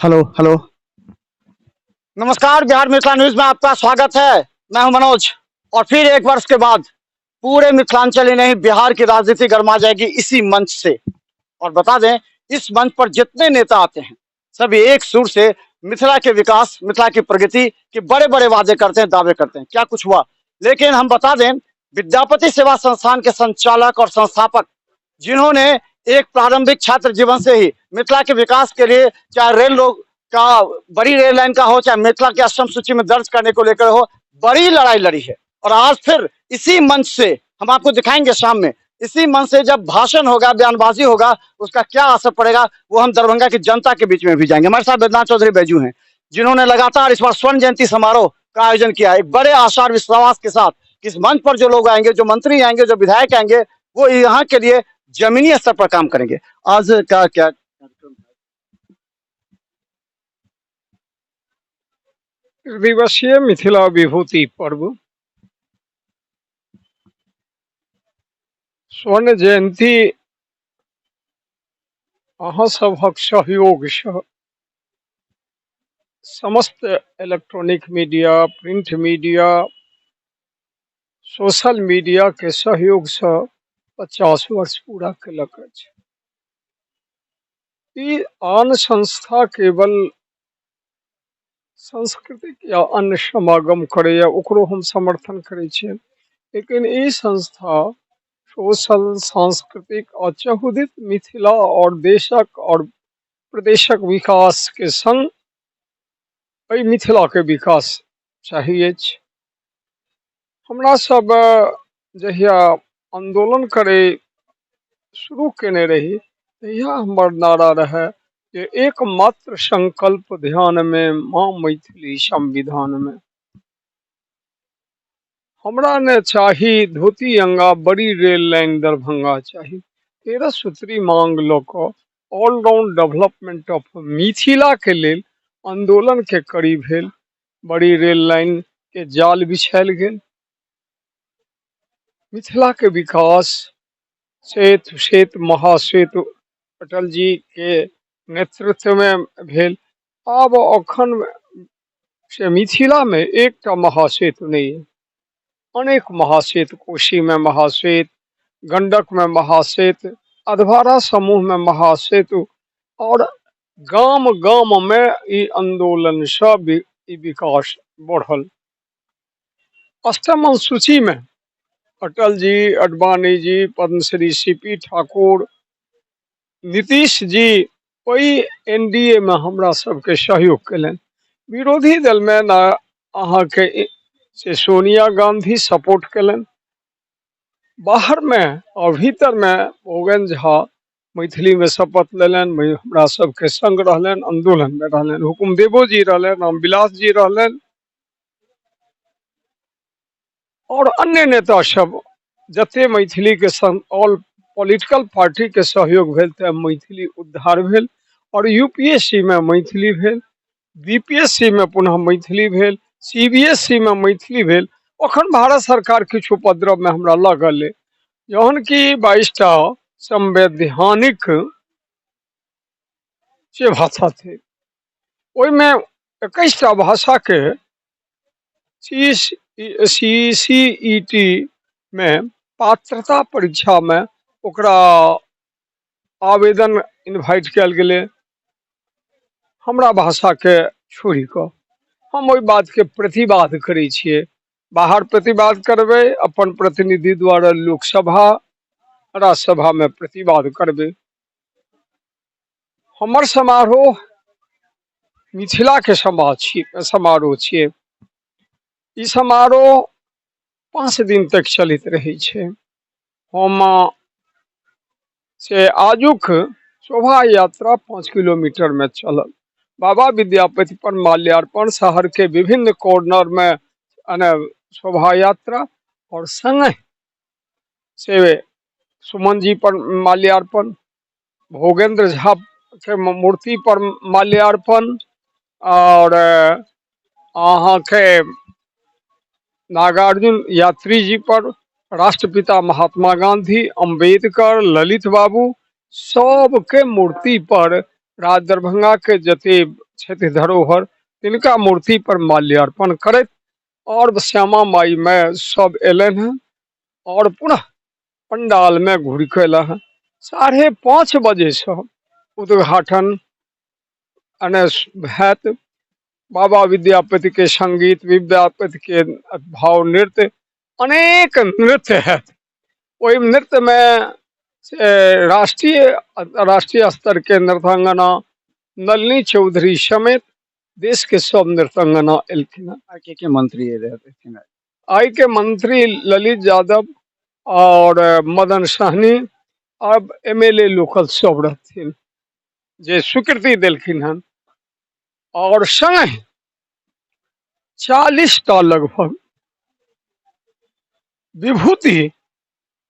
Hello hello, नमस्कार। Bihar Mithila news में आपका स्वागत है। मैं हूं मनोज और फिर एक वर्ष के बाद पूरे मिथिलांचल ही नहीं, बिहार की राजनीति गर्मा जाएगी इसी मंच से। और बता दें, इस मंच पर जितने नेता आते हैं, सभी एक सुर से मिथिला के विकास, मिथिला की प्रगति के बड़े बड़े वादे करते हैं, दावे करते हैं। क्या कुछ हुआ? लेकिन हम बता दें, विद्यापति सेवा संस्थान के संचालक और संस्थापक, जिन्होंने एक प्रारंभिक छात्र जीवन से ही मिथिला के विकास के लिए, चाहे रेल लोग का बड़ी रेल लाइन का हो, चाहे मिथिला के अष्टम सूची में दर्ज करने को लेकर हो, बड़ी लड़ाई लड़ी है। और आज फिर इसी मंच से हम आपको दिखाएंगे, शाम में इसी मंच से जब भाषण होगा, बयानबाजी होगा, उसका क्या असर पड़ेगा, वो हम दरभंगा की जनता के बीच में भी जाएंगे। हमारे साथ बैद्यनाथ चौधरी बैजू हैं, जिन्होंने लगातार इस बार स्वर्ण जयंती समारोह का आयोजन किया, एक बड़े आशा और विश्वास के साथ कि इस मंच पर जो लोग आएंगे, जो मंत्री आएंगे, जो विधायक आएंगे, वो यहाँ के लिए जमीनी स्तर पर काम करेंगे। आज का क्या कार्यक्रम? दिवसीय मिथिला विभूति पर्व स्वर्ण जयंती अहाँ सभक सहयोगसँ समस्त electronic media, print media, social media के सहयोगसँ 50 वर्ष पूरा केलक अछि। ई आन संस्था केवल सांस्कृतिक या अन्य समागम करैया, ओकरो हम समर्थन करै छियै, लेकिन ई संस्था सोशल, सांस्कृतिक आ चहुदित मिथिला आओर देशक आओर प्रदेशक विकासके संग एहि मिथिलाके विकास चाही अछि। हमरा सब जहिया आन्दोलन करै शुरू केने रही, तहिया हमर नारा रहै जे एकमात्र संकल्प ध्यान मे, माँ मैथिली संविधान मे। हमरा ने चाही धोती अंगा, बड़ी रेल लाइन दरभंगा चाही। 13 सूत्री मांग लऽ कऽ ऑलराउंड डेवलपमेंट ऑफ मिथिला के लेल आन्दोलन के कड़ी भेल। बड़ी रेल लाइन के जाल बिछायल गेल। मिथिला के विकास सेतु सेतु महासेतु अटल जी के नेतृत्व मे भेल। आब अखन से मिथिला मे एकटा महासेतु नहि अइ, अनेक महासेतु, कोशी मे महासेतु, गंडक मे महासेतु, अधवारा समूह मे महासेतु और गाम गाम मे ई आन्दोलन सँ ई विकास बढ़ल। अष्टम अनुसूची मे अटल जी, अडवाणी जी, पद्मश्री सी पी ठाकुर, नीतीश जी ओहि एन डी ए मे हमरा सबके सहयोग केलनि। विरोधी दल मे ने अहाँके से सोनिया गांधी सपोर्ट केलनि। बाहर मे और भीतर मे भोगेन्द्र झा मैथिली मे शपथ लेलनि, हमरा सबके संग रहलनि, आन्दोलन मे रहलनि, हुकुमदेवो जी रहलनि, रामविलास जी रहलनि और अन्य नेता सब जते मैथिली के संग ऑल पॉलिटिकल पार्टी के सहयोग भेल तऽ मैथिली उद्धार भेल और यू पी एस सी मे मैथिली भेल, बी पी एस सी मे पुनः मैथिली भेल, सी बी एस सी मे मैथिली भेल। अखन भारत सरकार किछु उपद्रव मे हमरा लागल अइ, जहन कि 22टा संवैधानिक से भाषा छै, ओहिमे 21टा भाषाके सी सी ई टी मे पात्रता परीक्षामे ओकरा आवेदन इन्वाइट कयल गेलै, हमरा भाषाके छोड़ि कऽ। हम ओहि बातके प्रतिवाद करै छियै। बाहर प्रतिवाद करबै, अपन प्रतिनिधि द्वारा लोकसभा राज्यसभामे प्रतिवाद करबै। हमर समारोह मिथिलाके समाज छी, समारोह छियै। ई समारोह 5 दिन तक चलैत रहै छै। हम से आजुक शोभा यात्रा 5 किलोमीटर में चलल। बाबा विद्यापति पर माल्यार्पण, शहर के विभिन्न कॉर्नर में शोभा यात्रा और संग से सुमन जी पर माल्यार्पण, भोगेंद्र झा के मूर्ति पर माल्यार्पण और अहाँके नागार्जुन यात्री जी पर, राष्ट्रपिता महात्मा गांधी, अम्बेडकर, ललित बाबू सबके मूर्ति पर राज दरभंगा के जते छथि धरोहर, तिनका मूर्ति पर माल्यार्पण करैत आओर श्यामा माईमे सब एलनि हँ आओर पुनः पंडालमे घुरि कऽ एला हँ। 5:30 बजेसँ उद्घाटन अने हैत। बाबा विद्यापति के संगीत, विद्यापति के भाव नृत्य, अनेक नृत्य हैत। ओहि नृत्यमे से राष्ट्रीय अंतर्राष्ट्रीय स्तरके नृत्यांगना नलिनी चौधरी समेत देशके सब नृत्यांगना एलखिन हँ। आइ के मंत्री रहथिन? आइ के मंत्री ललित यादव और मदन सहनी और MLA local सब रहथिन जे स्वीकृति देलखिन हन। और संगहि 40 टा लगभग विभूति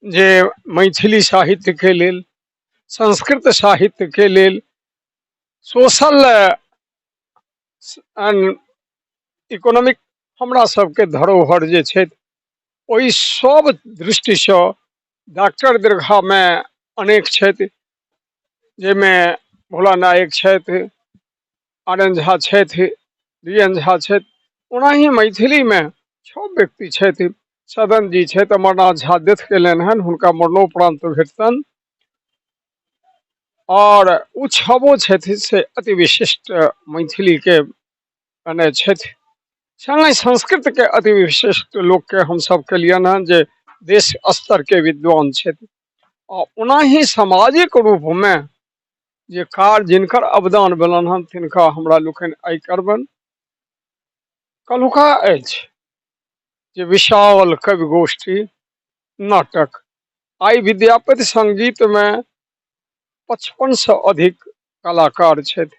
जे मैथिली साहित्यके लेल, संस्कृत साहित्यके लेल, सोशल एंड इकोनॉमिक हमरा सबके धरोहर जे छै ओहि सब दृष्टिसँ डॉक्टर दीर्घामे अनेक छथि, जाहिमे भोला नायक छथि, आर एन झा छथि, डी एन झा छथि। ओनाही मैथिलीमे 6 व्यक्ति छथि, सदन जी छथि, अमरनाथ झा डेथ केलनि हन, हुनका मरणोपरांत भेटतनि, आओर ओ छबो छथि से अति विशिष्ट मैथिलीके मने छथि। सङ्गे संस्कृतके अति विशिष्ट लोकके हमसब केलियनि हन जे देश स्तरके विद्वान छथि। आ ओनाही सामाजिक रूपमे जे कार्य जिनकर अवदान भेलनि हन तिनका हमरा लोकनि आइ करबनि। कल्हुका अछि जे विशाल कवि गोष्ठी नाटक, आइ विद्यापति संगीतमे 55 सँ अधिक कलाकार छथि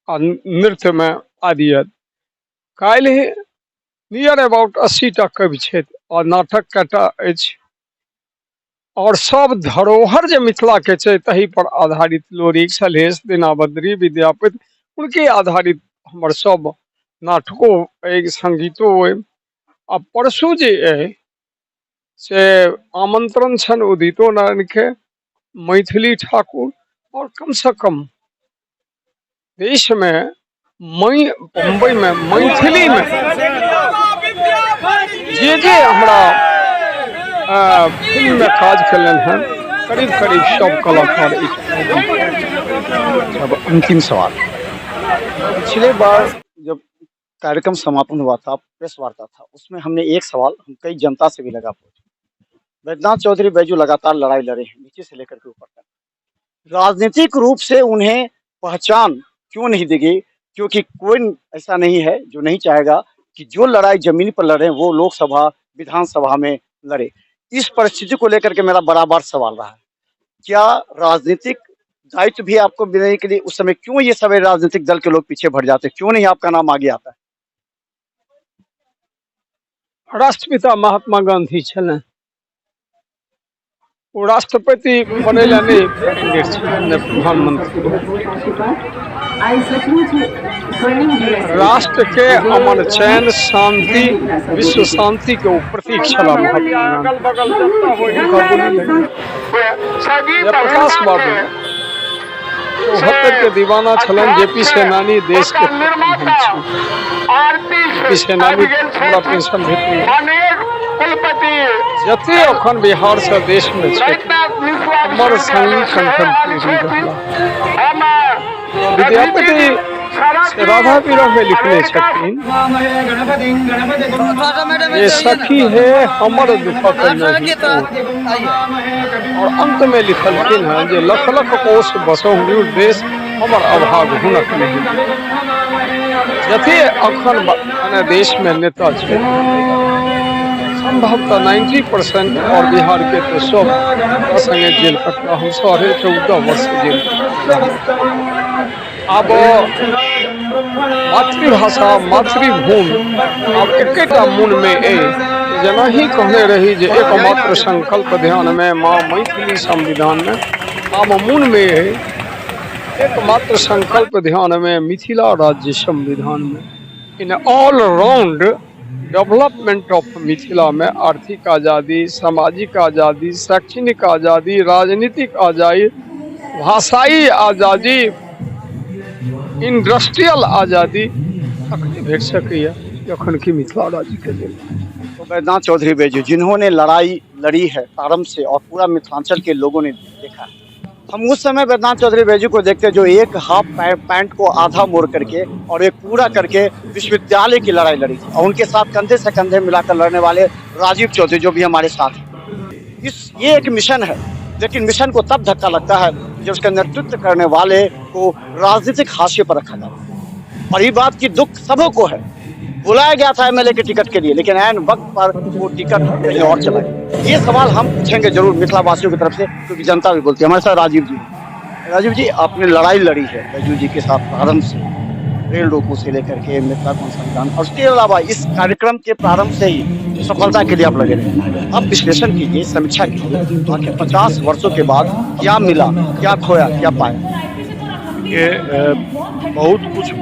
आ नृत्यमे आदि आदि। काल्हि नियर अबाउट 80 टा कवि छथि आ नाटक कएटा अछि। और सब धरोहर जे मिथिला के छै तही पर आधारित लोरिक, सलहेश, दीनाभद्री, विद्यापति, उनके आधारित हमर सब नाटको अइ, संगीतो अइ। आ परसू जे अइ से आमंत्रण छनि उदितो नारायण के, मैथिली ठाकुर और कम से कम देश में मुंबई में मैथिली में जे जे हमरा फिल्म में काज केलनि हन करीब करीब सब कलाकार। अब अंतिम सवाल, पिछले बार जब कार्यक्रम समापन हुआ था, प्रेस वार्ता था, उसमें हमने एक सवाल हम कई जनता से भी लगा पूछा। बैद्यनाथ चौधरी बैजू लगातार लड़ाई लड़े हैं नीचे से लेकर के ऊपर तक, राजनीतिक रूप से उन्हें पहचान क्यों नहीं दी गई? क्योंकि कोई ऐसा नहीं है जो नहीं चाहेगा कि जो लड़ाई जमीन पर लड़े वो लोकसभा विधानसभा में लड़े। इस परिस्थिति को लेकर के मेरा बराबर सवाल रहा है, क्या राजनीतिक दायित्व भी आपको मिलने के लिए उस समय क्यों ये सब राजनीतिक दल के लोग पीछे बढ़ जाते, क्यों नहीं आपका नाम आगे आता है? राष्ट्रपिता महात्मा गांधी छलनि, ओ राष्ट्रपति बनैला नहि छलनि, प्रधानमंत्री। राष्ट्र के अमन चैन शांति विश्व शांति के ओ प्रतीक छलाह महात्मा गांधी। जयप्रकाश बाबू 74 के दीवाना छलनि। जेपी सेनानी देश के प्रथम हम छी। जेपी सेनानी हमरा पेंशन भेटैए। जते अखन बिहार से देश में छथि हमर संगी कंठन रहला। विद्यापति से राधा विरह में लिखने छथिन ये सखी है हमर दुखक नहीं, और अंत में लिखलखिन हैं जे लख लख कोस बसहु देश हमर अभाग हुनक नहीं। जते अखन माने देश में नेता छै संभवतः 90% और बिहार के तो सब संगे जेल कटला। हम 14.5 वर्ष जेल कटला। आब मातृभाषा मातृभूमि आब एकेटा मोन में अइ, जेना ही कहने रही जे एकमात्र संकल्प ध्यान में माँ मैथिली संविधान में, आब मोन में अइ एकमात्र संकल्प ध्यान में मिथिला राज्य संविधान में in all round development of Mithila में आर्थिक आज़ादी, सामाजिक आज़ादी, शैक्षणिक आज़ादी, राजनीतिक आज़ादी, भाषाई आज़ादी, इंडस्ट्रियल आजादी तखने भेट सकैए जखन कि मिथिला राज्यके निर्माण। तो बैद्यनाथ चौधरी बैजू, जिन्होंने लड़ाई लड़ी है प्रारंभ से और पूरा मिथिलांचल के लोगों ने देखा है, हम उस समय बैद्यनाथ चौधरी बैजू को देखते जो एक हाफ पैंट को आधा मोड़ करके और एक पूरा करके विश्वविद्यालय की लड़ाई लड़ी थी, और उनके साथ कंधे से कंधे मिलाकर लड़ने वाले राजीव चौधरी जो भी हमारे साथ हैं। इस ये एक मिशन है, लेकिन मिशन को तब धक्का लगता है जब उसका नेतृत्व करने वाले को राजनीतिक हाशिए पर रखा जाता है। और ये बात की दुख सबों को है, बुलाया गया था एमएलए के टिकट के लिए, लेकिन ऐन वक्त पर वो टिकट कहीं और चला गया। ये सवाल हम पूछेंगे जरूर मिथिला वासियों की तरफ से, क्योंकि जनता भी बोलती है। हमारे साथ राजीव जी, राजीव जी आपने लड़ाई लड़ी है बैजू जी के साथ प्रारंभ से, रेल रोको से लेकर के मिथिला को संविधान, और उसके अलावा इस कार्यक्रम के प्रारंभ से ही सफलता के लिए आप लगे रहे। आप विश्लेषण कीजिए, समीक्षा कीजिए, आखिर 50 वर्षों के बाद क्या मिला, क्या खोया, क्या पाया? के बहुत कुछ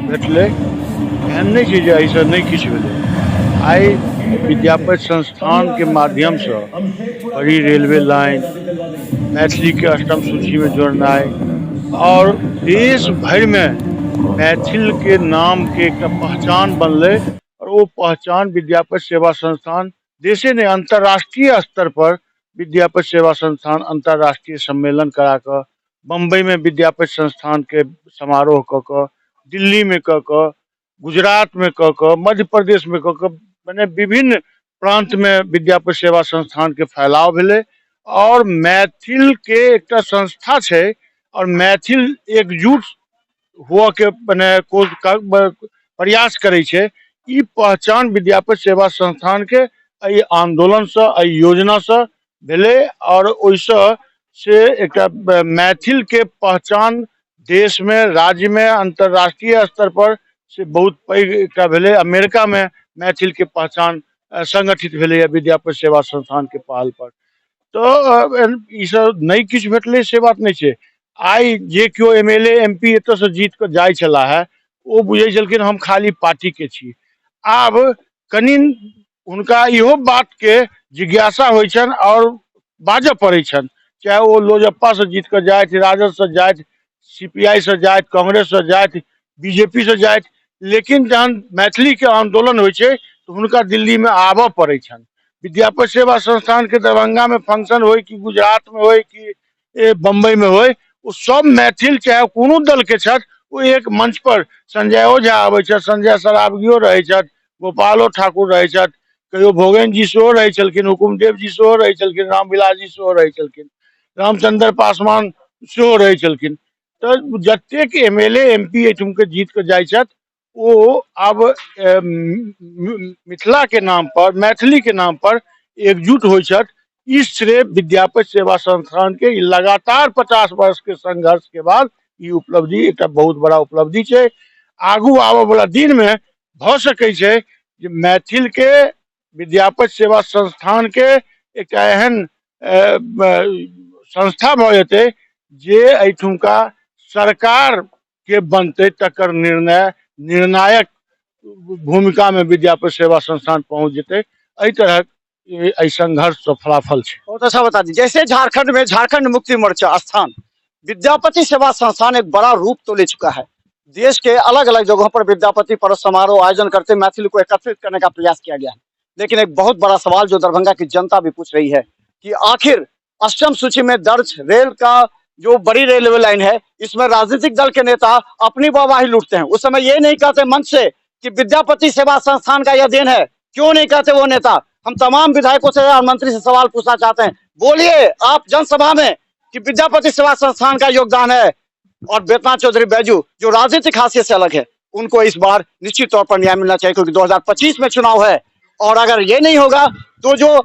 भेटलै, एहन नहि छै जे एहिसँ नहि किछु भेलै। आइ विद्यापति संस्थानके माध्यमसँ बड़ी रेलवे लाइन, मैथिलीके अष्टम सूचीमे जोड़नाइ आओर देश भरिमे मैथिलके नामके एकटा पहचान बनलै, आओर ओ पहचान विद्यापति सेवा संस्थान देशे नहि अन्तर्राष्ट्रीय स्तर पर विद्यापति सेवा संस्थान अन्तर्राष्ट्रीय सम्मेलन करा कऽ बम्बईमे विद्यापति संस्थानके समारोह कऽ कऽ, दिल्लीमे कऽ कऽ, गुजरातमे कऽ कऽ, मध्य प्रदेशमे कऽ कऽ, मने विभिन्न प्रान्तमे विद्यापति सेवा संस्थानके फैलाव भेलै। आओर मैथिलके एकटा संस्था छै आओर मैथिल एकजुट हुअके मने प्रयास करै छै। ई पहचान विद्यापति सेवा संस्थानके एहि आन्दोलनसँ, एहि योजनासँ भेलै आओर ओहिसँ से एकटा मैथिलके पहचान देशमे, राज्यमे, अन्तर्राष्ट्रीय स्तर पर से बहुत पैघ एकटा भेलै। अमेरिकामे मैथिलके पहचान संगठित भेलैए विद्यापति सेवा संस्थानके पहल पर। तऽ ईसब नहि किछु भेटलै से बात नहि छै। आइ जे केओ M L A M P एतऽसँ जीत कऽ जाइ छलाह है, ओ बुझै छलखिन हम खाली पार्टीके छी। आब कनि हुनका इहो बातके जिज्ञासा होइ छनि आओर बाजऽ पड़ै छनि, चाहे ओ लोजपासँ जीत कऽ जाथि, राजदसँ जाथि, सी पी I सँ जाथि, कांग्रेससँ जाथि, बी जे पी सँ जाथि, लेकिन जहन मैथिलीके आन्दोलन होइ छै तऽ हुनका दिल्लीमे आबऽ पड़ै छनि। विद्यापति सेवा संस्थानके दरभंगामे फंक्शन होइ कि गुजरातमे होइ कि बम्बईमे होइ, ओ सब मैथिल चाहे कोनो दलके छथि, ओ एक मंच पर संजयो झा आबै छथि, संजय सरावगियो रहै छथि, गोपालो ठाकुर रहै छथि, कहियो भोगेन जी सेहो रहै छलखिन, हुकुमदेव जी सेहो रहै छलखिन, रामविलास जी सेहो रहै छलखिन, रामचंद्र पासवान सेहो रहै छलखिन। तऽ जतेक M L A M P एहिठामके जीत कऽ जाइ छथि, ओ आब मिथिलाके नाम पर, मैथिलीके नाम पर एकजुट होइ छथि। ई श्रेय विद्यापति सेवा संस्थानके ई लगातार 50 वर्षके संघर्षके बाद ई उपलब्धि एकटा बहुत बड़ा उपलब्धि छै। आगू आबऽवला दिनमे भऽ सकै छै जे मैथिलके विद्यापति सेवा संस्थानके एकटा एहन संस्था भऽ जेतै जे एहिठुमका सरकार के बनतै तकर निर्णय निर्णायक भूमिकामे विद्यापति सेवा संस्थान पहुँच जेतै। एहि तरहक एहि संघर्षसँ फलाफल छै। बहुत अच्छा बता दी। जैसे झारखंड में झारखंड मुक्ति मोर्चा स्थान विद्यापति सेवा संस्थान एक बड़ा रूप तो ले चुका है, देश के अलग अलग जगहों पर विद्यापति पर्व समारोह आयोजन करते मैथिली को एकत्रित करने का प्रयास किया गया है। लेकिन एक बहुत बड़ा सवाल जो दरभंगा की जनता भी पूछ रही है कि आखिर अष्टम सूची में दर्ज रेल का जो बड़ी रेलवे लाइन है, इसमें राजनीतिक दल के नेता अपनी वाहवाही लूटते हैं। उस समय ये नहीं कहते मंच से कि विद्यापति सेवा संस्थान का यह then है, क्यों नहीं कहते वो नेता? हम तमाम विधायकों से और मंत्री से सवाल पूछना चाहते हैं, बोलिए आप जनसभा में कि विद्यापति सेवा संस्थान का योगदान है। और बैद्यनाथ चौधरी बैजू जो राजनीतिक हाशिए से अलग है, उनको इस बार निश्चित तौर पर न्याय मिलना चाहिए, क्योंकि 2025 में चुनाव है और अगर ये नहीं होगा तो जो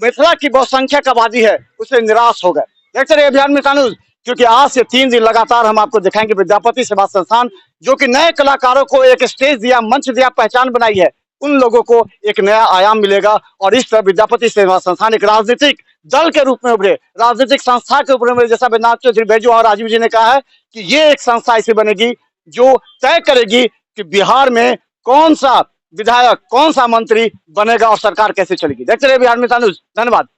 मिथिला की बहुसंख्यक आबादी है उसे निराश हो गए। देखते रहिए अभियान मिथिला न्यूज, क्योंकि आज से 3 दिन लगातार हम आपको दिखाएंगे विद्यापति सेवा संस्थान जो कि नए कलाकारों को एक स्टेज दिया, मंच दिया, पहचान बनाई है, उन लोगों को एक नया आयाम मिलेगा। और इस तरह विद्यापति सेवा संस्थान एक राजनीतिक दल के रूप में उभरे, राजनीतिक संस्था के रूप में उभरे। जैसा बैद्यनाथ चौधरी बैजू और राजीव जी ने कहा है कि ये एक संस्था ऐसी बनेगी जो तय करेगी कि बिहार में कौन सा विधायक, कौन सा मंत्री बनेगा और सरकार कैसे चलेगी। देखते रहिए बिहार मिथिला न्यूज। धन्यवाद।